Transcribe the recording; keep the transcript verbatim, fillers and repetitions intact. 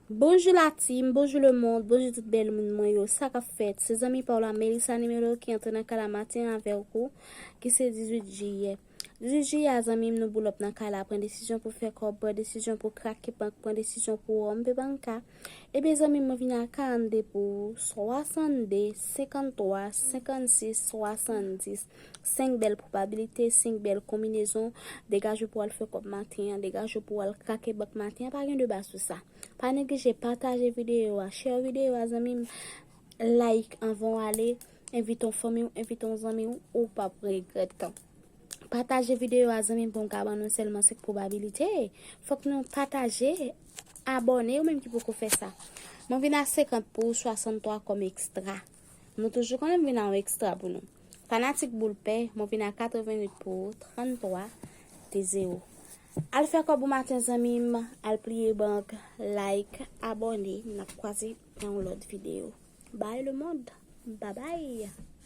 Bonjou la team, bonjou le monde, bonjou tout bèl moun mwen yo, sa k ap fèt? Se zanmi pa w la Melissa Nimelo ki antre nan kay la maten avèk ou, ki se dizuit jiyè. Dizuit jiyè a, zanmi m, nou boulòp nan kay la, pran desizyon pou fè kòb, pran desizyon pou krake bank, pran desizyon pou wonmpe banka. Ebyen zanmi m, mwen vin a karannde pou ou, swasanndde, senkanntwa, senkannsis, swasanndis. Senk bèl pwobabilite, senk bèl konbinezon. Degaje w pou w al fè kòb maten an, degaje w pou w al krake bank maten an, pa gen deba sou sa. Pa neglije pataje videyo a, share videyo a zanmi m, like anvan w ale, envite yon fanmi w, envite yon zanmi w, ou p ap regrèt. Pataje videyo a zanmi m pou m ka ban nou sèlman senk pwobabilite. Fòk nou pataje, abòne, ou menm ki poko fè sa. Mwen vin a senkant pou ou, swasanntwa kòm ekstra. Nou toujou konnen m vin a yon ekstra pou nou. Fanatik boul pè, mwen vin a katreventuit pou ou, tranntwa, de zewo. Al fè kòb ou maten zanmi m, al pliye bank, like, abòne, n ap kwaze nan yon lòt videyo. Bye le monde, bye bye.